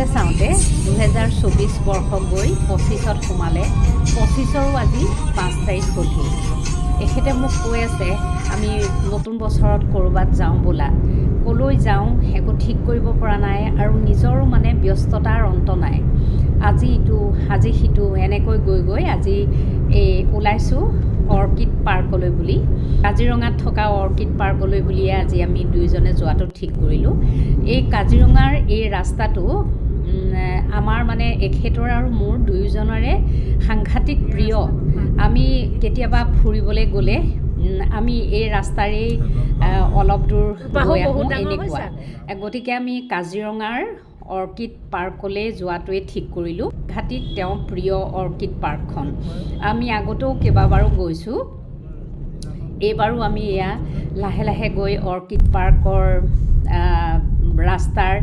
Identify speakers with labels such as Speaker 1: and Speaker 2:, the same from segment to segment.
Speaker 1: চাওঁতে চাওঁতে 2024 বৰ্ষ গৈ 25ত সোমালে। 25ৰো আজি 5 তাৰিখ হ'লহি। এখেতে মোক কৈ আছে, আমি নতুন বছৰত ক'ৰবাত যাওঁ ব'লা। ক'লৈ যাওঁ একো ঠিক কৰিব পৰা নাই আৰু নিজৰো মানে ব্যস্ততাৰ অন্ত নাই। আজি ইটো, আজি সিটো, এনেকৈ গৈ গৈ আজি এই ওলাইছোঁ অৰ্কিড পাৰ্কলৈ বুলি। কাজিৰঙাত থকা অৰ্কিড পাৰ্কলৈ বুলিয়ে আজি আমি দুয়োজনে যোৱাটো ঠিক কৰিলোঁ। এই কাজিৰঙাৰ এই ৰাস্তাটো আমাৰ মানে এখেতৰ আৰু মোৰ দুয়োজনৰে সাংঘাতিক প্ৰিয়। আমি কেতিয়াবা ফুৰিবলৈ গ'লে আমি এই ৰাস্তাৰেই অলপ দূৰ গৈ আহোঁ এনেকুৱা। গতিকে আমি কাজিৰঙাৰ অৰ্কিড পাৰ্কলৈ যোৱাটোৱে ঠিক কৰিলোঁ। ঘাটিত তেওঁ প্ৰিয় অৰ্কিড পাৰ্কখন আমি আগতেও কেইবাবাৰো গৈছোঁ। এইবাৰো আমি এয়া লাহে লাহে গৈ অৰ্কিড পাৰ্কৰ ৰাস্তাৰ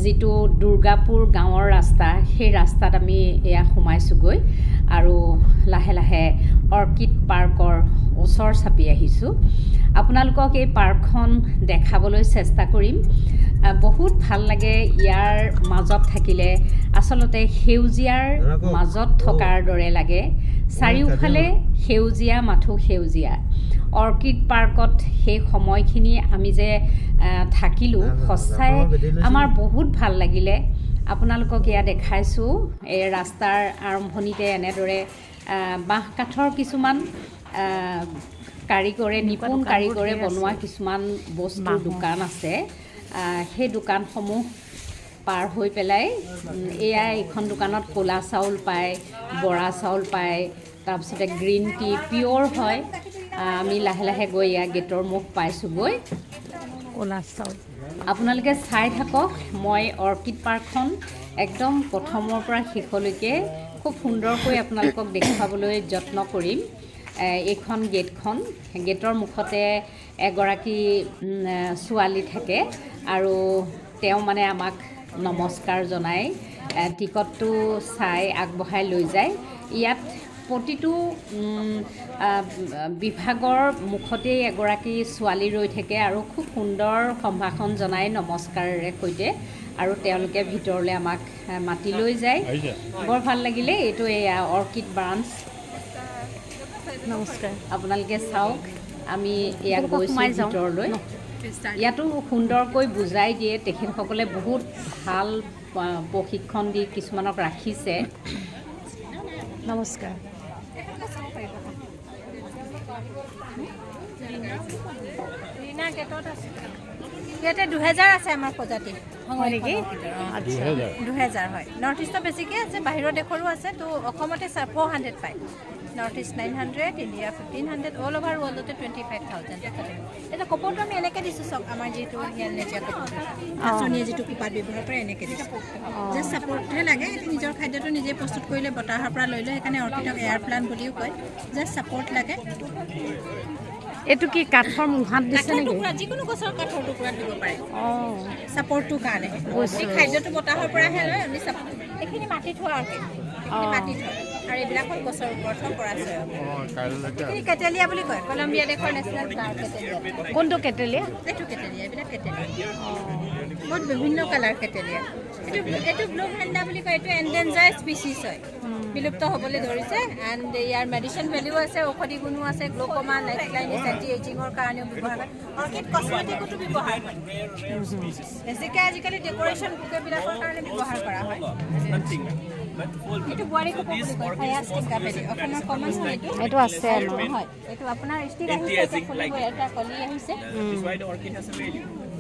Speaker 1: যিটো দুৰ্গাপুৰ গাঁৱৰ ৰাস্তা, সেই ৰাস্তাত আমি এয়া সোমাইছোঁগৈ আৰু লাহে লাহে অৰ্কিড পাৰ্কৰ ওচৰ চাপি আহিছোঁ। আপোনালোকক এই পাৰ্কখন দেখাবলৈ চেষ্টা কৰিম। বহুত ভাল লাগে ইয়াৰ মাজত থাকিলে। আচলতে সেউজীয়াৰ মাজত থকাৰ দৰে লাগে। চাৰিওফালে সেউজীয়া, মাথো সেউজীয়া। অৰ্কিড পাৰ্কত সেই সময়খিনি আমি যে থাকিলোঁ, সঁচাই আমাৰ বহুত ভাল লাগিলে। আপোনালোকক এয়া দেখাইছোঁ। এই ৰাস্তাৰ আৰম্ভণিতে এনেদৰে বাঁহ কাঠৰ কিছুমান কাৰিকৰে, নিপুণ কাৰিকৰে বনোৱা কিছুমান বস্তুৰ দোকান আছে। সেই দোকানসমূহ পাৰ হৈ পেলাই এয়া এইখন দোকানত ক'লা চাউল পায়, বৰা চাউল পায়, তাৰপিছতে গ্ৰীণ টি পিয়'ৰ হয়। আমি লাহে লাহে গৈ এয়া গেটৰ মুখ পাইছোঁগৈ।
Speaker 2: ক'লা চাউল।
Speaker 1: আপোনালোকে চাই থাকক, মই অৰ্কিড পাৰ্কখন একদম প্ৰথমৰ পৰা শেষলৈকে খুব সুন্দৰকৈ আপোনালোকক দেখুৱাবলৈ যত্ন কৰিম। এইখন গেটখন, গেটৰ মুখতে এগৰাকী ছোৱালী থাকে আৰু তেওঁ মানে আমাক নমস্কাৰ জনাই টিকটটো চাই আগবঢ়াই লৈ যায়। ইয়াত প্ৰতিটো বিভাগৰ মুখতেই এগৰাকী ছোৱালী ৰৈ থাকে আৰু খুব সুন্দৰ সম্ভাষণ জনাই নমস্কাৰেৰে সৈতে আৰু তেওঁলোকে ভিতৰলৈ আমাক মাতি লৈ যায়। বৰ ভাল লাগিলে। এইটো এয়া অৰ্কিড ব্ৰাঞ্চ।
Speaker 2: নমস্কাৰ।
Speaker 1: আপোনালোকে চাওক, আমি এয়া
Speaker 2: এইফালৰ পৰা
Speaker 1: গৈছোঁ
Speaker 2: সোমাই যাওঁ।
Speaker 1: ভিতৰলৈ। ইয়াতো সুন্দৰকৈ বুজাই দিয়ে। তেখেতসকলে বহুত ভাল প্ৰশিক্ষণ দি কিছুমানক ৰাখিছে।
Speaker 2: নমস্কাৰ।
Speaker 3: ইয়াতে 2000 আছে আমাৰ প্ৰজাতি।
Speaker 2: হয় নেকি? আচ্ছা।
Speaker 3: 2000 হয়। নৰ্থ ইষ্টত বেছিকৈ আছে, বাহিৰৰ দেশৰো আছে। তো অসমতে 400 পায়। North East 900, India 1500, all over ৱৰ্ল্ডতে 25,000। এতিয়া কপৌটো আমি এনেকৈ দিছোঁ চাওক। আমাৰ যিটো নেচিয়া কপৌ, নাচনীয়ে যিটো খোপাত ব্যৱহাৰ কৰে, এনেকৈ দিছোঁ। জাষ্ট ছাপৰ্টহে লাগে। এইটো নিজৰ খাদ্যটো নিজে প্ৰস্তুত কৰিলে, বতাহৰ পৰা লৈ লয়। সেইকাৰণে অৰ্কিডক এয়াৰ প্লাণ্ট বুলিও কয়। জাষ্ট ছাপৰ্ট লাগে।
Speaker 2: এইটো কি কাঠৰ মুঢ়াত দিছে
Speaker 3: কাঠৰ
Speaker 2: নেকি?
Speaker 3: টুকুৰা, যিকোনো গছৰ কাঠৰ টুকুৰাত দিব পাৰে। ছাপৰ্টটোৰ কাৰণে।
Speaker 2: বুজিছোঁ।
Speaker 3: এই খাদ্যটো বতাহৰ পৰাহে লয়। আমি ছাপৰ্ট, এইখিনি মাটিত হোৱা অৰ্কিড, এইখিনি মাটিত হয় আৰু এইবিলাক হ'ল গছৰ ওপৰত হোৱা পৰাচয়। এইখিনি কেটেলিয়া বুলি কয়, কলম্বিয়া দেশৰ নেশ্যনেল ফ্লাৱাৰ কেটেলিয়া।
Speaker 2: কোনটো কেটেলিয়া?
Speaker 3: এইটো কেটেলিয়া, এইবিলাক কেটেলিয়া। বহুত বিভিন্ন কালাৰ কেটেলিয়া। এইটো ব্লু ভেণ্ডা বুলি কয়। এইটো এণ্ডেঞ্জাৰ স্পিচিছ হয়, বিলুপ্ত হ'বলৈ ধৰিছে। এণ্ড ইয়াৰ মেডিচিন ভেলিউ আছে, ঔষধি গুণো আছে। গ্ল'কমা, নাইট ব্লাইণ্ডনেছ, এণ্টি এজিঙৰ কাৰণেও ব্যৱহাৰ হয়। অৰ্কিড কচমেটিকতো ব্যৱহাৰ হয়। বেছিকৈ আজিকালি ডেক'ৰেশ্যন বুকেবিলাকৰ কাৰণে ব্যৱহাৰ কৰা হয়। এইটো বোৱাৰী কপৌ বুলি কয়, ফায়াৰ ষ্টিকা ভেলি। অসমৰ কমন হয় এইটো।
Speaker 2: এইটো আছে ন?
Speaker 3: হয়, এইটো আপোনাৰ ষ্টিক আহিছে, এতিয়া ফুলিব, এটা কলি আহিছে।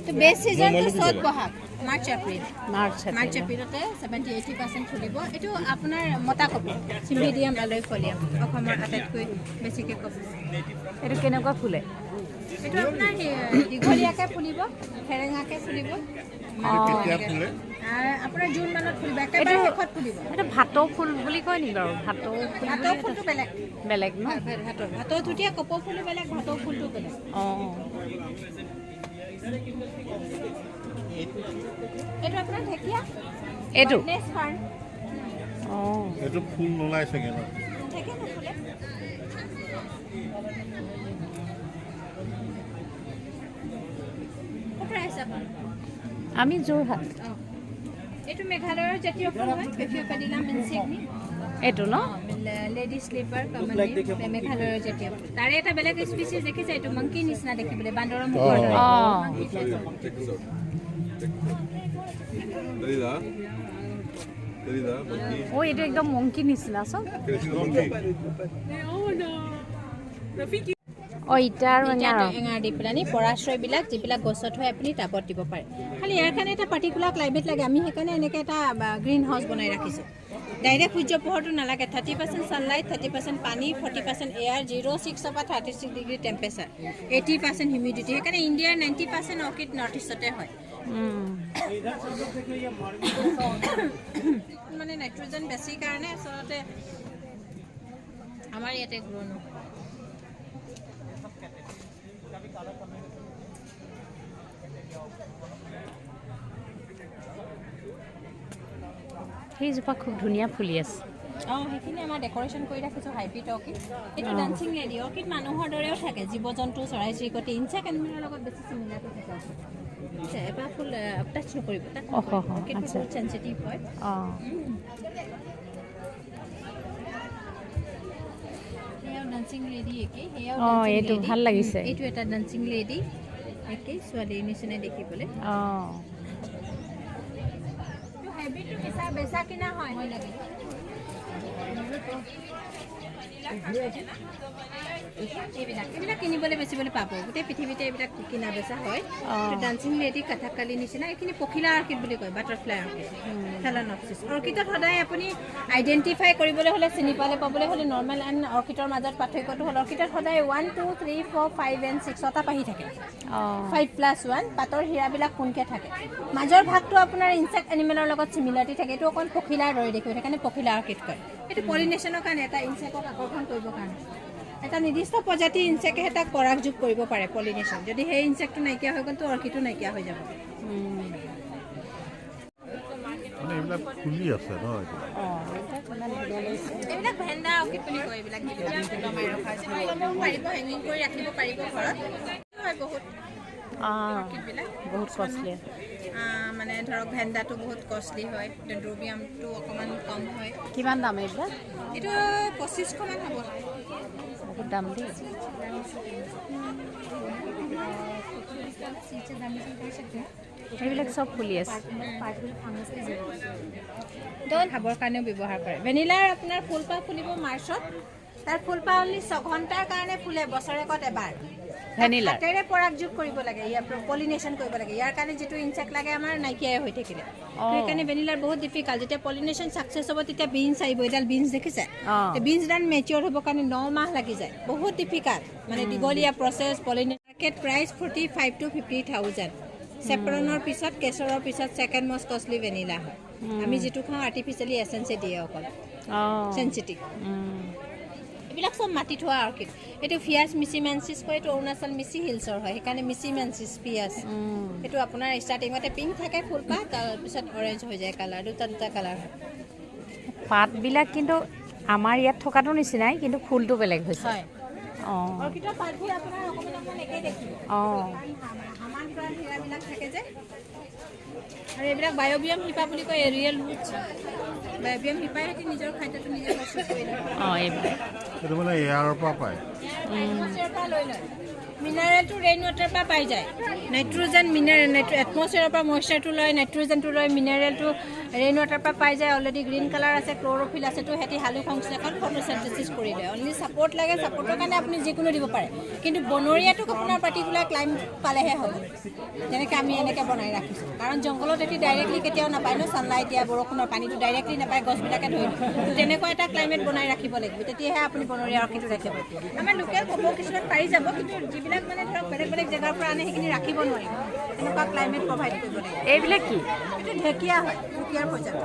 Speaker 3: তো বেষ্ট ছিজনটো চ'ত Bohag, March April.
Speaker 2: March.
Speaker 3: March এপ্ৰিলতে 70-80% ফুলিব। এইটো আপোনাৰ মতা কপৌ, চিম্বিডিয়াম এলয়ফলিয়াম, অসমৰ আটাইতকৈ বেছিকৈ কপৌ।
Speaker 2: এইটো কেনেকুৱা ফুলে?
Speaker 3: এইটো আপোনাৰ দীঘলীয়াকৈ ফুলিব, সেৰেঙাকৈ ফুলিব। আপোনাৰ জুন মানত ফুলিব, একেবাৰে শেষত ফুলিব।
Speaker 2: এইটো ভাটৌ ফুল বুলি কয় নেকি বাৰু? ভাটৌ ফুল।
Speaker 3: ভাটৌ ফুলটো বেলেগ।
Speaker 2: বেলেগ ন?
Speaker 3: ভাটৌ ভাটৌ থুটীয়া কপৌ ফুলো বেলেগ, ভাটৌ ফুলটো বেলেগ। এইটো আপোনাৰ ঢেকীয়া।
Speaker 2: এইটো
Speaker 3: নেক্সট ফাৰ্ণ।
Speaker 4: এইটো ফুল নোলাই চাগে ন?
Speaker 3: ঢেকীয়া নুফুলে। ক'ৰ পৰা আহিছে আপুনি?
Speaker 2: আমি যোৰহাট।
Speaker 3: এইটো মেঘালয়ৰ জাতীয় ফুল হয়, পেফিঅ'পেডিলাম ইনচিগনি।
Speaker 2: এইটো ন
Speaker 3: লেডি শ্লিপাৰ কমন, মেঘালয়ৰ জাতীয় ফুল। তাৰে এটা বেলেগ স্পিচিছ দেখিছে, এইটো মাংকি নিচিনা দেখিবলৈ, বান্দৰৰ মুখৰ দৰে।
Speaker 2: অ, এইটো একদম মংকি নিচিনা চব। অ, ইটা আৰু
Speaker 3: এঙাৰ দি পেলানি পৰাশ্ৰয়বিলাক যিবিলাক গছত হয় আপুনি টাবত দিব পাৰে। খালি ইয়াৰ কাৰণে এটা পাৰ্টিকুলাৰ ক্লাইমেট লাগে। আমি সেইকাৰণে এনেকৈ এটা গ্ৰীণ হাউচ বনাই ৰাখিছোঁ। ডাইৰেক্ট সূৰ্য পোহৰটো নালাগে, 30% ছানলাইট, 30% পানী, 40% এয়াৰ, 0.6ৰ পৰা 36 ডিগ্ৰী টেম্পাৰেচাৰ, 80% হিউমিডিটি। সেইকাৰণে ইণ্ডিয়াৰ 90% অৰ্কিড নৰ্থ ইষ্টতে হয়। মানে নাইট্ৰজেন বেছি কাৰণে আচলতে আমাৰ ইয়াতে গ্ৰ' নহয়।
Speaker 2: সেইজোপা খুব ধুনীয়া ফুলি আছে।
Speaker 3: অঁ, সেইখিনি আমাৰ ডেক'ৰেশ্যন কৰি ৰাখিছোঁ, হাইব্ৰিড অৰ্কিড। এইটো ডান্সিং লেডি অৰ্কিড মানুহৰ দৰেও থাকে, জীৱ জন্তু, চৰাই চিৰিকটি, ইনচেক্ট এনিমেলৰ লগত বেছি চিমিলাৰটো থাকে। এবাৰ ফুল টাচ নকৰিব, অৰ্কিডটো বহুত চেঞ্চিটিভ হয়।
Speaker 2: অঁ,
Speaker 3: সেয়াও ডান্সিং লেডি একেই। সেয়াও
Speaker 2: অঁ, এইটো ভাল লাগিছে।
Speaker 3: এইটো এটা ডান্সিং লেডি একেই, ছোৱালীৰ নিচিনাই দেখিবলৈ।
Speaker 2: অঁ,
Speaker 3: হাইব্ৰিডটো বেচা কিনা হয়। এইবিলাক কিনিবলৈ বেচিবলৈ পাব, গোটেই পৃথিৱীতে এইবিলাক কিনা বেচা হয়। ডান্সিং লেডি কাথাকালি নিচিনা, এইখিনি পখিলা অৰ্কিড বুলি কয়, বাটাৰফ্লাই অৰ্কিড, ফেলানপচিছ। অৰ্কিডত সদায় আপুনি আইডেণ্টিফাই কৰিবলৈ হ'লে, চিনি পালে পাবলৈ হ'লে নৰ্মেল এণ্ড অৰ্কিডৰ মাজত পাৰ্থক্যটো হ'ল অৰ্কিডত সদায় 1 2 3 4 5 এণ্ড 6টা পাহি থাকে, 5 + 1। পাতৰ হীৰাবিলাক পোনকৈ থাকে, মাজৰ ভাগটো আপোনাৰ ইনচেক্ট এনিমেলৰ লগত চিমিলাৰিটি থাকে। এইটো অকণ পখিলাৰ দৰে দেখিব, সেইকাৰণে পখিলা অৰ্কিড কয়। এইটো পলিনেশ্যনৰ কাৰণে, এটা ইনচেক্টক আকৰ্ষণ কৰিবৰ কাৰণে। এটা নিৰ্দিষ্ট প্ৰজাতিৰ ইনচেক্টেহে তাক পৰাগযোগ কৰিব পাৰে, পলিনেশ্যন। যদি সেই ইনচেক্টটো নাইকিয়া হৈ গ'ল, তো অৰ্কিডটো নাইকিয়া হৈ যাব।
Speaker 4: মানে এইবিলাক ফুলি আছে ন?
Speaker 3: এইবিলাক ভেন্দা অৰ্কিড বুলি কয়। এইবিলাক যিবিলাক দমাই ৰখা হৈছে, পাৰিব হেঙিং কৰি ৰাখিব পাৰিব ঘৰত। হয়, বহুত অৰ্কিডবিলাক
Speaker 2: বহুত কষ্টলি।
Speaker 3: মানে ধৰক ভেন্দাটো বহুত কষ্টলি হয়, ডেণ্ড্ৰবিয়ামটো অকণমান কম হয়।
Speaker 2: কিমান দাম এইবিলাক?
Speaker 3: এইটো 2500মান হ'ব।
Speaker 2: বহুত দাম দেই। সেইবিলাক চব ফুলি আছে।
Speaker 3: খাবৰ কাৰণেও ব্যৱহাৰ কৰে। ভেনিলাৰ আপোনাৰ ফুলপাহ ফুলিব মাৰ্চত, তাৰ ফুলপাহ অনলি 6 ঘণ্টাৰ কাৰণে ফুলে বছৰেকত এবাৰ।
Speaker 2: ভেনিলাৰ
Speaker 3: হাতেৰে পৰাগযোগ কৰিব লাগে, ইয়াৰ পলিনেশ্যন কৰিব লাগে। ইয়াৰ কাৰণে যিটো ইনচেক্ট লাগে আমাৰ নাইকিয়াই হৈ থাকিলে, সেইকাৰণে ভেনিলাৰ বহুত ডিফিকাল্ট। যেতিয়া পলিনেশ্যন ছাকচেছ হ'ব তেতিয়া বিনছ আহিব। এডাল বিনছ দেখিছে, বিনছডাল মেচিয়ৰ হ'বৰ কাৰণে 9 মাহ লাগি যায়। বহুত ডিফিকাল্ট, মানে দীঘলীয়া প্ৰচেছ। পলিনে market price 45 to 50,000। চেফৰণৰ পিছত, কেশৰৰ পিছত ছেকেণ্ড মষ্ট কষ্টলি ভেনিলা হয়। আমি যিটো খাওঁ আৰ্টিফিচিয়েলি এচেঞ্চে দিয়ে অকল, চেঞ্চিটিভ। এইবিলাক চব মাটি থোৱা অৰ্কিড। এইটো ফিয়াছ মিচিমেনচিছ কয়। এইটো অৰুণাচল মিচি হিলছৰ হয়, সেইকাৰণে মিচিমেনচিছ ফিয়াছ। এইটো আপোনাৰ ষ্টাৰ্টিঙতে পিংক থাকে ফুলপাহ, তাৰপিছত অৰেঞ্জ হৈ যায় কালাৰ, দুটা দুটা কালাৰ হয়।
Speaker 2: পাতবিলাক কিন্তু আমাৰ ইয়াত থকাটো নিচিনাই, কিন্তু ফুলটো বেলেগ হৈছে।
Speaker 3: হয়, অৰ্কিডৰ পাতবোৰ আপোনাৰ অকণমান অকণমান একেই দেখিব, সমান্তৰাল হীৰাবিলাক থাকে যে। আৰু এইবিলাক বায়বিয়াম শিপা বুলি কয়, এৰিয়েল ৰুটছ। বায়বিয়াম শিপাই সিহঁতি নিজৰ খাদ্যটো নিজে প্ৰস্তুত কৰি লয়।
Speaker 2: অঁ, এইবিলাক
Speaker 4: সেইটো মানে এয়াৰৰ পৰা পায়।
Speaker 3: এটমছফিয়াৰৰ পৰা লৈ লয় মিনাৰেলটো, ৰেইন ৱাটাৰ পৰা পাই যায় নাইট্ৰজেন, মিনাৰেল। এটমছফিয়াৰৰ পৰা মইশ্চাৰটো লয়, নাইট্ৰজেনটো লয়, মিনাৰেলটো ৰেইন ৱাটাৰ পৰা পাই যায়। অলৰেডি গ্ৰীণ কালাৰ আছে, ক্ল'ৰফিল আছে, তো সিহঁতি সালোক সংশ্লেষণ, ফটোচিনথেচিছ কৰি লয়। অনলি ছাপৰ্ট লাগে। ছাপৰ্টৰ কাৰণে আপুনি যিকোনো দিব পাৰে, কিন্তু বনৰীয়াটোক আপোনাৰ পাৰ্টিকুলাৰ ক্লাইম পালেহে হ'ব, যেনেকৈ আমি এনেকৈ বনাই ৰাখিছোঁ। কাৰণ জংঘলত এটি ডাইৰেক্টলি কেতিয়াও নাপায় ন ছানলাইট, দিয়া বৰষুণৰ পানীটো ডাইৰেক্টলি নাপায়, গছবিলাকে ধৰি লয়। তেনেকুৱা এটা ক্লাইমেট বনাই ৰাখিব লাগিব, তেতিয়াহে আপুনি বনৰীয়া অৰ্কিডটো ৰাখিব। আমাৰ লোকেল কপৌ কিছুমান পাৰি যাব, কিন্তু যিবিলাক মানে ধৰক বেলেগ বেলেগ জেগাৰ পৰা আনে, সেইখিনি ৰাখিব নোৱাৰিব। তেনেকুৱা ক্লাইমেট প্ৰভাইড কৰিব লাগিব।
Speaker 2: এইবিলাক কি?
Speaker 3: এইটো ঢেকীয়া হয়, ঢেকীয়াৰ প্ৰজাতি।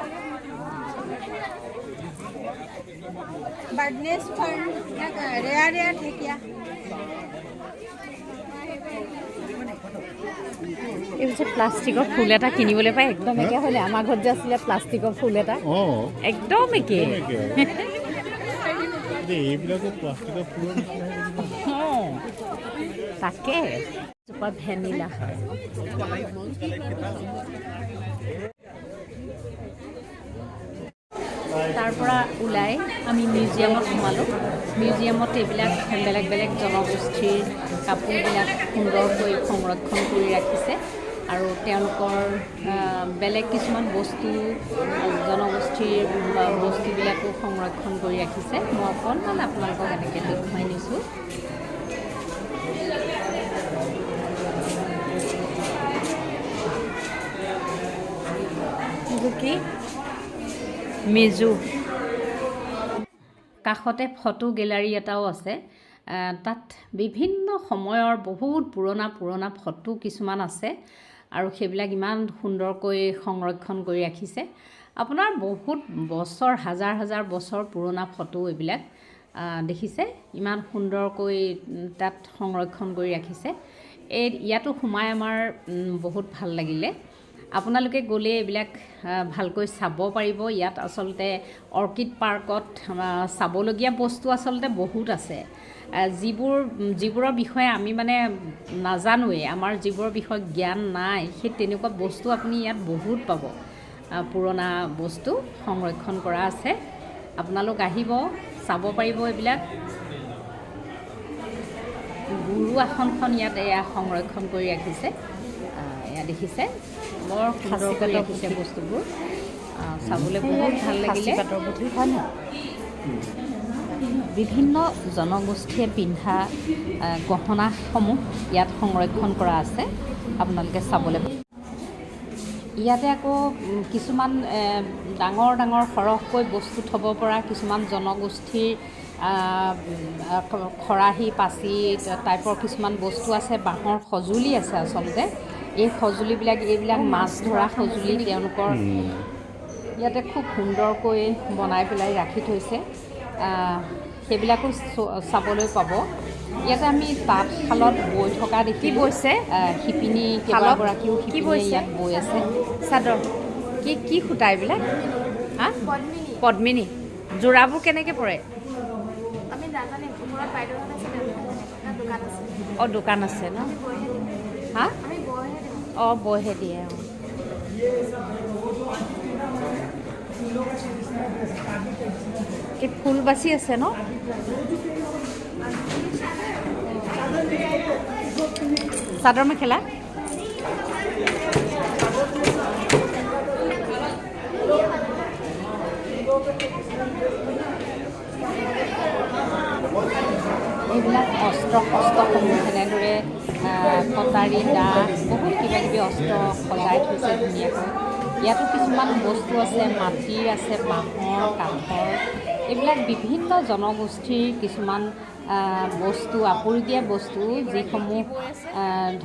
Speaker 3: বাৰ্ডনেছ ফাৰ্ম, ৰেয়াৰ ৰেয়াৰ ঢেকীয়া।
Speaker 2: এই যে প্লাষ্টিকৰ ফুল এটা কিনিবলৈ পায়, একদম একে হ'লে। আমাৰ ঘৰত যে আছিলে প্লাষ্টিকৰ ফুল এটা, একদম একে।
Speaker 4: এইবিলাকো প্লাষ্টিকৰ ফুলৰ।
Speaker 2: অঁ, তাকে জোপা ভেনিলা।
Speaker 1: তাৰ পৰা ওলাই আমি মিউজিয়ামত সোমালোঁ। মিউজিয়ামত এইবিলাক বেলেগ বেলেগ জনগোষ্ঠীৰ কাপোৰবিলাক সুন্দৰকৈ সংৰক্ষণ কৰি ৰাখিছে আৰু তেওঁলোকৰ বেলেগ কিছুমান বস্তু, জনগোষ্ঠীৰ বস্তুবিলাকো সংৰক্ষণ কৰি ৰাখিছে। মই অকণমান আপোনালোকক এনেকৈ দেখুৱাই নিছোঁ।
Speaker 2: কি মিজু।
Speaker 1: কাষতে ফটো গেলাৰী এটাও আছে। তাত বিভিন্ন সময়ৰ বহুত পুৰণা পুৰণা ফটো কিছুমান আছে আৰু সেইবিলাক ইমান সুন্দৰকৈ সংৰক্ষণ কৰি ৰাখিছে। আপোনাৰ বহুত বছৰ, হাজাৰ হাজাৰ বছৰ পুৰণা ফটো এইবিলাক দেখিছে, ইমান সুন্দৰকৈ তাত সংৰক্ষণ কৰি ৰাখিছে। এই ইয়াতো সোমাই আমাৰ বহুত ভাল লাগিলে। আপোনালোকে গ'লে এইবিলাক ভালকৈ চাব পাৰিব। ইয়াত আচলতে অৰ্কিড পাৰ্কত চাবলগীয়া বস্তু আচলতে বহুত আছে, যিবোৰৰ বিষয়ে আমি মানে নাজানোৱেই, আমাৰ যিবোৰৰ বিষয়ে জ্ঞান নাই, সেই তেনেকুৱা বস্তু আপুনি ইয়াত বহুত পাব। পুৰণা বস্তু সংৰক্ষণ কৰা আছে, আপোনালোক আহিব, চাব পাৰিব এইবিলাক। গুৰু আসনখন ইয়াত এয়া সংৰক্ষণ কৰি ৰাখিছে। এয়া দেখিছে, বৰ সুন্দৰ কৰি ৰাখিছে বস্তুবোৰ, চাবলৈ বহুত ভাল লাগিলে। বিভিন্ন জনগোষ্ঠীয়ে পিন্ধা গহনাসমূহ ইয়াত সংৰক্ষণ কৰা আছে, আপোনালোকে চাবলৈ। ইয়াতে আকৌ কিছুমান ডাঙৰ ডাঙৰ সৰহকৈ বস্তু থ'ব পৰা কিছুমান জনগোষ্ঠীৰ খৰাহী, পাচি টাইপৰ কিছুমান বস্তু আছে, বাঁহৰ সঁজুলি আছে। আচলতে এই সঁজুলিবিলাক, এইবিলাক মাছ ধৰা সঁজুলি তেওঁলোকৰ ইয়াতে খুব সুন্দৰকৈ বনাই পেলাই ৰাখি থৈছে, সেইবিলাকো চাবলৈ পাব। ইয়াতে আমি তাঁতশালত বৈ থকা দেখি
Speaker 2: বৈছে
Speaker 1: শিপিনী কেইবাগৰাকীও শিপিনীয়ে ইয়াত বৈ আছে।
Speaker 2: চাদৰ কি কি সূতা এইবিলাক? হা, পদ্মিনী। যোৰাবোৰ কেনেকৈ পৰে? অঁ, দোকান আছে ন? হা, অঁ, বৈহে দিয়ে। অঁ, কি ফুল বাচি আছে ন? চাদৰ মেখেলা।
Speaker 1: এইবিলাক অস্ত্ৰ শস্ত্ৰসমূহ এনেদৰে কটাৰী, দা, বহুত কিবা কিবি অস্ত্ৰ সজাই থৈছে ধুনীয়াকৈ। ইয়াতো কিছুমান বস্তু আছে, মাটিৰ আছে, বাঁহৰ, কাঠৰ, এইবিলাক বিভিন্ন জনগোষ্ঠীৰ কিছুমান বস্তু, আপুৰুগীয়া বস্তু, যিসমূহ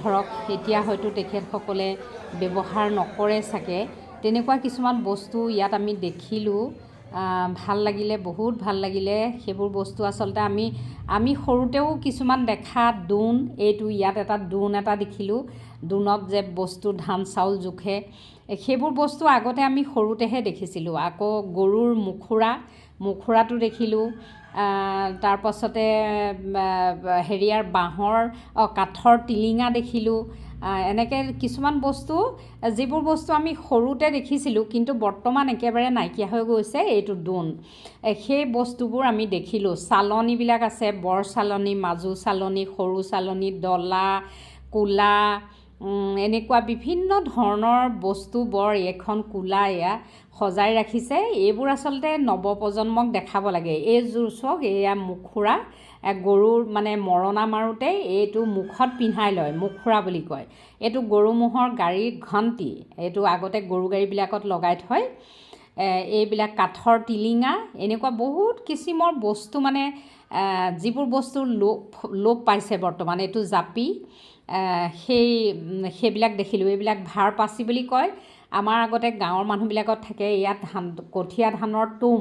Speaker 1: ধৰক এতিয়া হয়তো তেখেতসকলে ব্যৱহাৰ নকৰে চাগে, তেনেকুৱা কিছুমান বস্তু ইয়াত আমি দেখিলোঁ। ভাল লাগিলে, বহুত ভাল লাগিলে সেইবোৰ বস্তু। আচলতে আমি সৰুতেও কিছুমান দেখা দোণ, এইটো ইয়াত এটা দোণ এটা দেখিলোঁ, দোণত যে বস্তু ধান চাউল জোখে, সেইবোৰ বস্তু আগতে আমি সৰুতেহে দেখিছিলোঁ। আকৌ গৰুৰ মুখুৰাটো দেখিলোঁ। তাৰপাছতে হেৰিয়াৰ বাঁহৰ কাঠৰ টিলিঙা দেখিলোঁ। এনেকৈ কিছুমান বস্তু, যিবোৰ বস্তু আমি সৰুতে দেখিছিলোঁ কিন্তু বৰ্তমান একেবাৰে নাইকিয়া হৈ গৈছে, এইটো দোণ, সেই বস্তুবোৰ আমি দেখিলোঁ। চালনীবিলাক আছে, বৰ চালনী, মাজু চালনী, সৰু চালনী, ডলা, কুলা, এনেকুৱা বিভিন্ন ধৰণৰ বস্তু। বৰ এইখন কুলা এয়া সজাই ৰাখিছে। এইবোৰ আচলতে নৱপ্ৰজন্মক দেখাব লাগে। এইযোৰ চাওক, এয়া মুখুৰা, গৰুৰ মানে মৰণা মাৰোঁতে এইটো মুখত পিন্ধাই লয়, মুখুৰা বুলি কয়। এইটো গৰু ম'হৰ গাড়ীৰ ঘণ্টি, এইটো আগতে গৰু গাড়ীবিলাকত লগাই থয়। এইবিলাক কাঠৰ টিলিঙা, এনেকুৱা বহুত কিছিমৰ বস্তু, মানে যিবোৰ বস্তু লোপ পাইছে বৰ্তমান। এইটো জাপি, সেইবিলাক দেখিলোঁ। এইবিলাক ভাৰ পাচি বুলি কয়, আমাৰ আগতে গাঁৱৰ মানুহবিলাকত থাকে। ইয়াত ধান, কঠীয়া ধানৰ তুম,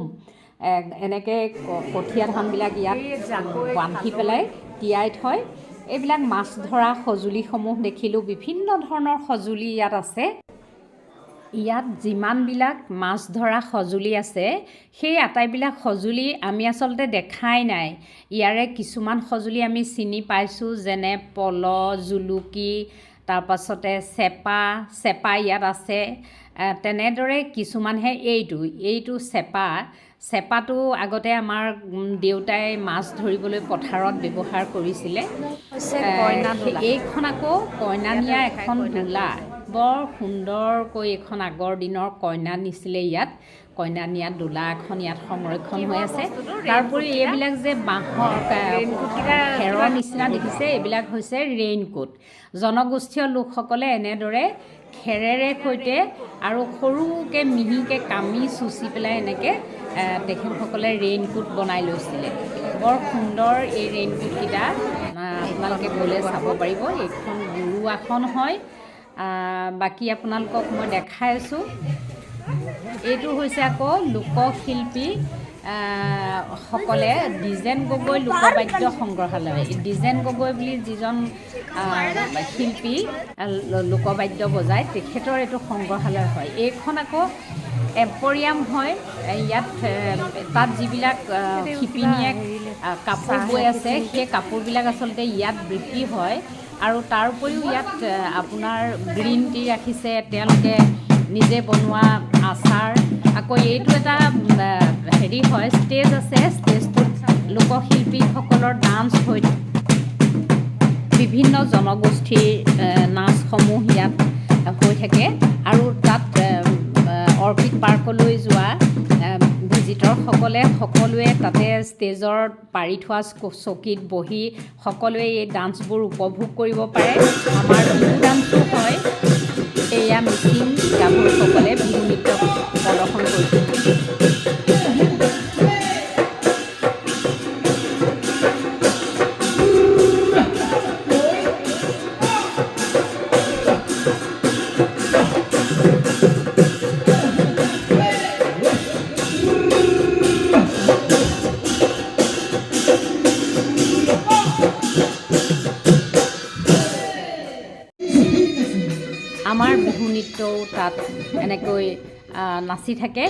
Speaker 1: এনেকৈ কঠীয়া ধানবিলাক ইয়াত বান্ধি পেলাই তিয়াই থয়। এইবিলাক মাছ ধৰা সঁজুলিসমূহ দেখিলোঁ, বিভিন্ন ধৰণৰ সঁজুলি ইয়াত আছে। ইয়াত যিমানবিলাক মাছ ধৰা সঁজুলি আছে, সেই আটাইবিলাক সঁজুলি আমি আচলতে দেখাই নাই। ইয়াৰে কিছুমান সঁজুলি আমি চিনি পাইছোঁ, যেনে পল, জুলুকি, তাৰপাছতে চেপা ইয়াত আছে। তেনেদৰে কিছুমানহে এইটো এইটো চেপা, চেপাটো আগতে আমাৰ দেউতাই মাছ ধৰিবলৈ পথাৰত ব্যৱহাৰ কৰিছিলে।
Speaker 2: হৈছে কইনা দোলা।
Speaker 1: এইখন আকৌ কইনা নিয়া এখন দোলা। বৰ সুন্দৰকৈ এইখন আগৰ দিনৰ কইনা নিছিলে, ইয়াত কইনা নিয়া দোলা এখন ইয়াত সংৰক্ষণ হৈ আছে। তাৰোপৰি এইবিলাক যে বাঁহৰ খেৰৰ নিচিনা দেখিছে, এইবিলাক হৈছে ৰেইনকোট। জনগোষ্ঠীয় লোকসকলে এনেদৰে খেৰেৰে সৈতে আৰু সৰুকৈ মিহিকৈ কামি চুচি পেলাই এনেকৈ তেখেতসকলে ৰেইনকোট বনাই লৈছিলে। বৰ সুন্দৰ এই ৰেইনকোটকেইটা, আপোনালোকে গ'লে চাব পাৰিব। এইখন গুৰু আসন হয়। বাকী আপোনালোকক মই দেখাই আছোঁ। এইটো হৈছে আকৌ লোকশিল্পী সকলে দ্বিজেন গগৈ লোকবাদ্য সংগ্ৰহালয়। দ্বিজেন গগৈ বুলি যিজন শিল্পী লোকবাদ্য বজায়, তেখেতৰ এইটো সংগ্ৰহালয় হয়। এইখন আকৌ এম্পৰিয়াম হয়। ইয়াত তাত যিবিলাক শিপিনীয়ে কাপোৰ বৈ আছে, সেই কাপোৰবিলাক আচলতে ইয়াত বিক্ৰী হয়। আৰু তাৰ উপৰিও ইয়াত আপোনাৰ গ্ৰীণ টি ৰাখিছে, তেওঁলোকে নিজে বনোৱা আচাৰ। আকৌ এইটো এটা হেৰি হয়, ষ্টেজ আছে। ষ্টেজটোত লোকশিল্পীসকলৰ ডান্স হৈ বিভিন্ন জনগোষ্ঠীৰ নাচসমূহ ইয়াত হৈ থাকে। আৰু তাত অৰ্কিড পাৰ্কলৈ যোৱা ভিজিটৰসকলে সকলোৱে তাতে ষ্টেজৰ পাৰি থোৱা চকীত বহি সকলোৱে এই ডান্সবোৰ উপভোগ কৰিব পাৰে। আমাৰ বিহু ডান্সো হয়। এয়া মিচিং গাভৰুসকলে বিহু নৃত্য প্ৰদৰ্শন কৰিছে। আমাৰ বিহু নৃত্যও তাত এনেকৈ নাচি থাকে।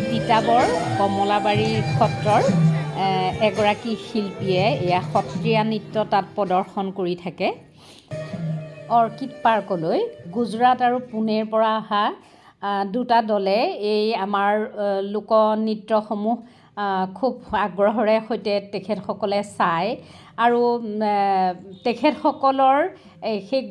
Speaker 1: তিতাবৰ কমলাবাৰী সত্ৰৰ এগৰাকী শিল্পীয়ে এয়া সত্ৰীয়া নৃত্য তাত প্ৰদৰ্শন কৰি থাকে। অৰ্কিড পাৰ্কলৈ গুজৰাট আৰু পুনেৰ পৰা অহা দুটা দলে এই আমাৰ লোকনৃত্যসমূহ খুব আগ্ৰহেৰে সৈতে তেখেতসকলে চায়। আৰু তেখেতসকলৰ সেই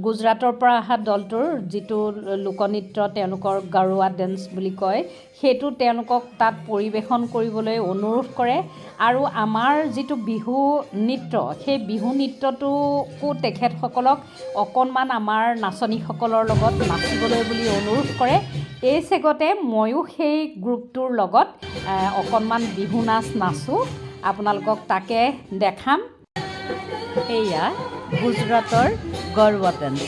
Speaker 1: গুজৰাটৰ পৰা অহা দলটোৰ যিটো লোকনৃত্য তেওঁলোকৰ গাৰোৱা ডেন্স বুলি কয়, সেইটো তেওঁলোকক তাত পৰিৱেশন কৰিবলৈ অনুৰোধ কৰে। আৰু আমাৰ যিটো বিহু নৃত্য, সেই বিহু নৃত্যটোকো তেখেতসকলক অকণমান আমাৰ নাচনীসকলৰ লগত নাচিবলৈ বুলি অনুৰোধ কৰে। এই চেগতে ময়ো সেই গ্ৰুপটোৰ লগত অকণমান বিহু নাচ নাচোঁ, আপোনালোকক তাকে দেখাম। এয়া গুজৰাটৰ গৰবা ডেন্স।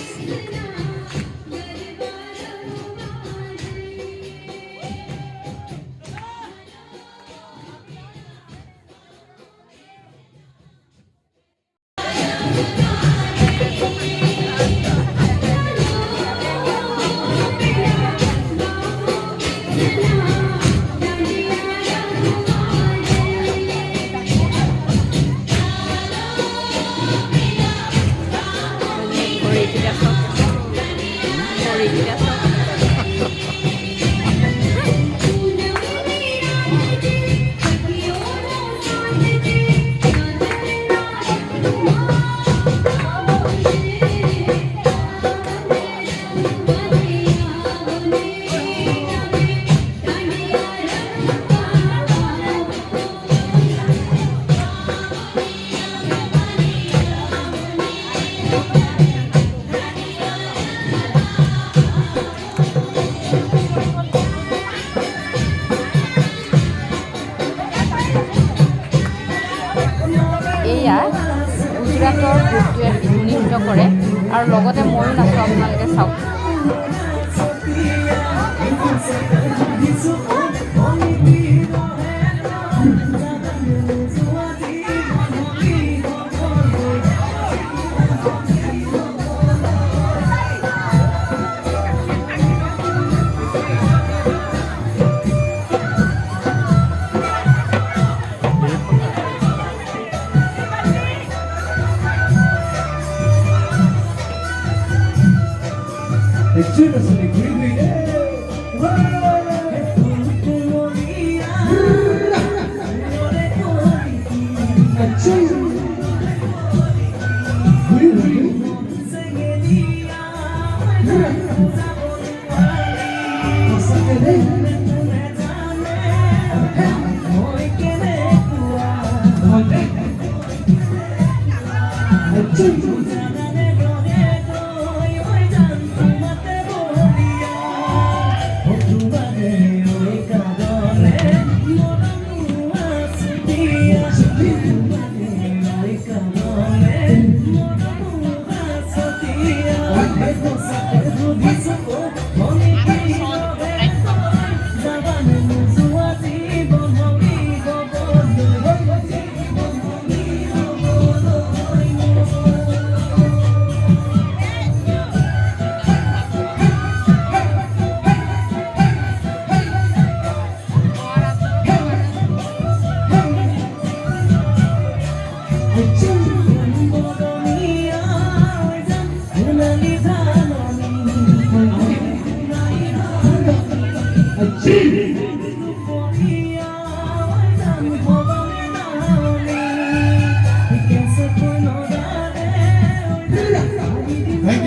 Speaker 1: ভৰিকেইটা চাওক।
Speaker 5: Thank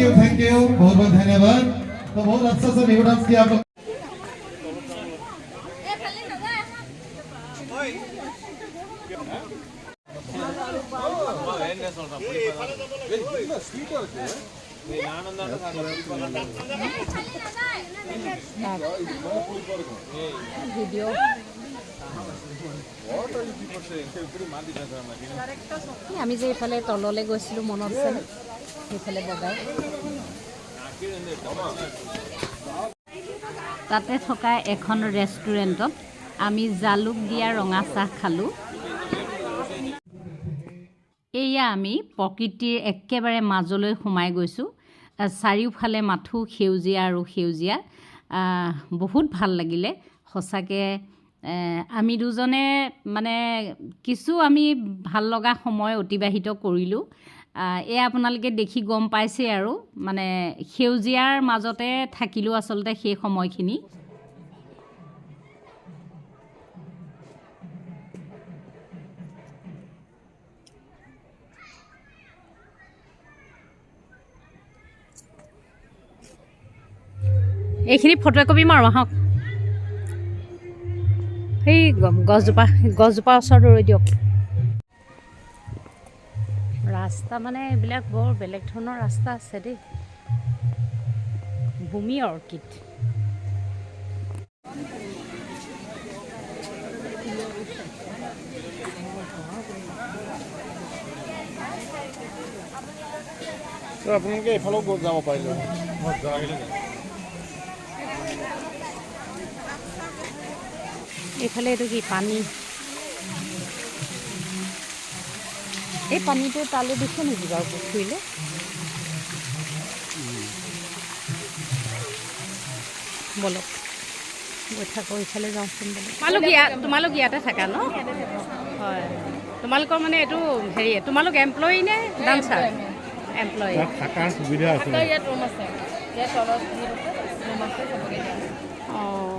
Speaker 5: you, thank you, बहुत बहुत धन्यवाद। तो बहुत अच्छा से बिहू डांस किया आप लोग।
Speaker 2: ভিডিঅ' আমি যে এইফালে তললৈ গৈছিলোঁ, মনত আছে? সেইফালে বগাই
Speaker 1: তাতে থকা এখন ৰেষ্টুৰেণ্টত আমি জালুক দিয়া ৰঙা চাহ খালোঁ। এয়া আমি প্ৰকৃতিৰ একেবাৰে মাজলৈ সোমাই গৈছোঁ। চাৰিওফালে মাথো সেউজীয়া আৰু সেউজীয়া। বহুত ভাল লাগিলে সঁচাকৈ। আমি দুজনে মানে কিছু আমি ভাল লগা সময় অতিবাহিত কৰিলোঁ। এয়া আপোনালোকে দেখি গম পাইছেই আৰু মানে সেউজীয়াৰ মাজতে থাকিলোঁ আচলতে সেই সময়খিনি।
Speaker 2: এইখিনি ফটো একপি মাৰোঁ আহক। সেই গছজোপাৰ ওচৰত ৰৈ দিয়ক। ৰাস্তা মানে এইবিলাক বৰ বেলেগ ধৰণৰ ৰাস্তা আছে দেই। ভূমি অৰ্কিড।
Speaker 4: আপোনালোকে এইফালেও যাব পাৰিলে।
Speaker 2: এইফালে এইটো কি পানী? এই পানীটো তালৈ দিছে নেকি বাৰু পুখুৰীলৈ? বলক, গৈ থাকোঁ, ইফালে যাওঁচোন বলক। তোমালোক ইয়াতে থাকা ন? হয়। তোমালোকৰ মানে এইটো হেৰি, তোমালোক এমপ্লয়ী নে ডান্সাৰ? এমপ্লয়ী।
Speaker 4: থকাৰ সুবিধা আছে।
Speaker 2: অঁ,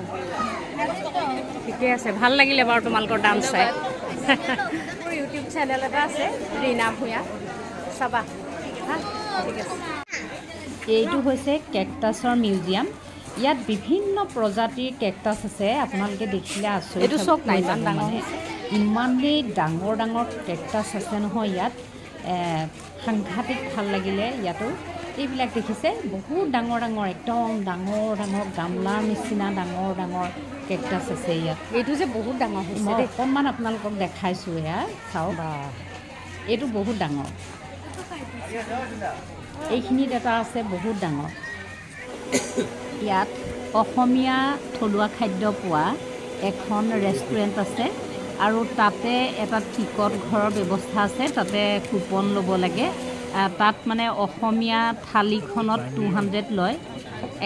Speaker 2: ঠিকে আছে, ভাল লাগিলে বাৰু তোমালোকৰ ডান্স চাই। মোৰ ইউটিউব চেনেল এটা আছে, ৰীণা ভূঞা, চাবা হা। ঠিক আছে।
Speaker 1: এইটো হৈছে কেকটাছৰ মিউজিয়াম। ইয়াত বিভিন্ন প্ৰজাতিৰ কেকটাছ আছে, আপোনালোকে দেখিলে আচৰিত
Speaker 2: এইটো চব
Speaker 1: হৈ
Speaker 2: ইমান
Speaker 1: যাব
Speaker 2: ডাঙৰ
Speaker 1: মানে। ইমানেই ডাঙৰ ডাঙৰ কেকটাছ আছে নহয় ইয়াত। সাংঘাতিক ভাল লাগিলে ইয়াতো। এইবিলাক দেখিছে, বহুত ডাঙৰ ডাঙৰ, একদম ডাঙৰ ডাঙৰ গামলাৰ নিচিনা ডাঙৰ ডাঙৰ কেকটাছ আছে ইয়াত।
Speaker 2: এইটো যে বহুত ডাঙৰ হৈছে
Speaker 1: মই
Speaker 2: দেই।
Speaker 1: অকণমান আপোনালোকক দেখাইছোঁ, এয়া চাওক, এইটো বহুত ডাঙৰ। এইখিনিত এটা আছে বহুত ডাঙৰ। ইয়াত অসমীয়া থলুৱা খাদ্য পোৱা এখন ৰেষ্টুৰেণ্ট আছে আৰু তাতে এটা টিকট ঘৰৰ ব্যৱস্থা আছে, তাতে কুপন ল'ব লাগে। তাত মানে অসমীয়া থালিখনত 200 লয়।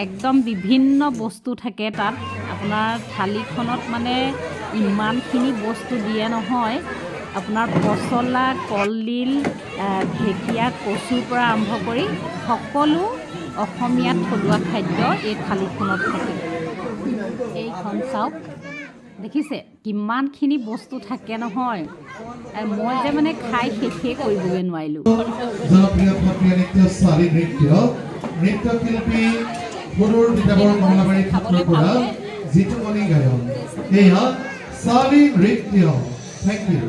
Speaker 1: একদম বিভিন্ন বস্তু থাকে তাত। আপোনাৰ থালিখনত মানে ইমানখিনি বস্তু দিয়ে নহয়, আপোনাৰ পচলা, কলডিল, ঢেকীয়া, কচুৰ পৰা আৰম্ভ কৰি সকলো অসমীয়া থলুৱা খাদ্য এই থালিখনত থাকে। এইখন চাওক, দেখিছে কিমানখিনি বস্তু থাকে নহয়। আৰু মই যে মানে খাই শেষেই কৰিবগৈ নোৱাৰিলোঁ।
Speaker 5: জনপ্ৰিয় সত্ৰীয়া নৃত্য চালি নৃত্য, নৃত্যশিল্পী সুদূৰ তিতাবৰ কমলাবাৰী ক্ষেত্ৰৰ পৰা জিতুমণি গায়ন। এয়া চালি নৃত্য। Thank you.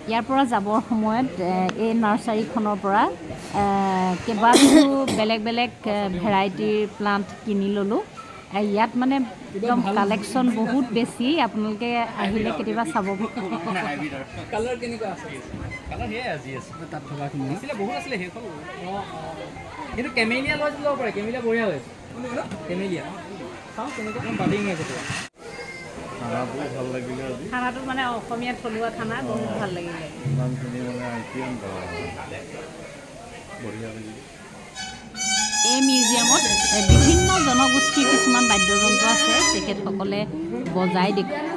Speaker 1: ইয়াৰ পৰা যাবৰ সময়ত এই নাৰ্চাৰীখনৰ পৰা কেইবাবিধো বেলেগ বেলেগ ভেৰাইটিৰ প্লাণ্ট কিনি ল'লোঁ। ইয়াত মানে একদম কালেকশ্যন বহুত বেছি, আপোনালোকে আহিলে কেতিয়াবা চাব।
Speaker 6: কালাৰ কেনেকুৱা আছে? কালাৰ সেয়াই আজি আছে তাত থকাখিনি আছিলে, বহুত আছিলে, শেষ হ'ল। অঁ অঁ কিন্তু কেমেলিয়া লৈ ল'ব পাৰে, কেমেলিয়া বঢ়িয়া হৈ আছে। কেমেলিয়া চাওঁ কেনেকুৱা বাডিং আছে পুৰা।
Speaker 4: খানাটো ভাল লাগিলে আজি।
Speaker 2: খানাটো মানে অসমীয়া থলুৱা খানা, বহুত ভাল লাগিলে।
Speaker 4: ইমানখিনি মানে আইটেম, বঢ়িয়া লাগিলে।
Speaker 1: এই মিউজিয়ামত বিভিন্ন জনগোষ্ঠীৰ কিছুমান বাদ্যযন্ত্ৰ আছে, তেখেতসকলে বজাই দেখুৱায়।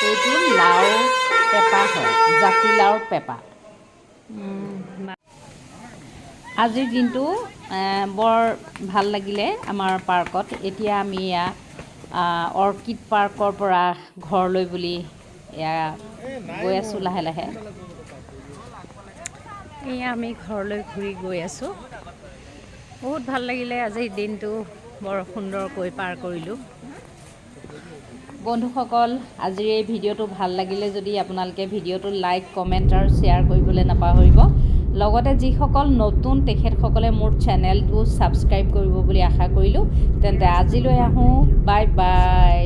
Speaker 1: এইটো লাওৰ পেঁপা হয়, জাতিলাওৰ পেঁপা। আজিৰ দিনটো বৰ ভাল লাগিলে আমাৰ পাৰ্কত। এতিয়া আমি এয়া অৰ্কিড পাৰ্কৰ পৰা ঘৰলৈ বুলি এয়া গৈ আছোঁ লাহে লাহে। এয়া আমি ঘৰলৈ ঘূৰি গৈ আছোঁ। বহুত ভাল লাগিলে আজিৰ দিনটো, বৰ সুন্দৰকৈ পাৰ কৰিলোঁ। বন্ধুসকল, আজিৰ এই ভিডিঅ'টো ভাল লাগিলে যদি আপোনালোকে ভিডিঅ'টো লাইক, কমেণ্ট আৰু শ্বেয়াৰ কৰিবলৈ নাপাহৰিব। লগতে যিসকল নতুন তেখেতসকলে মোৰ চেনেলটো ছাবস্ক্ৰাইব কৰিব বুলি আশা কৰিলোঁ। তেন্তে আজিলৈ আহোঁ, বাই বাই।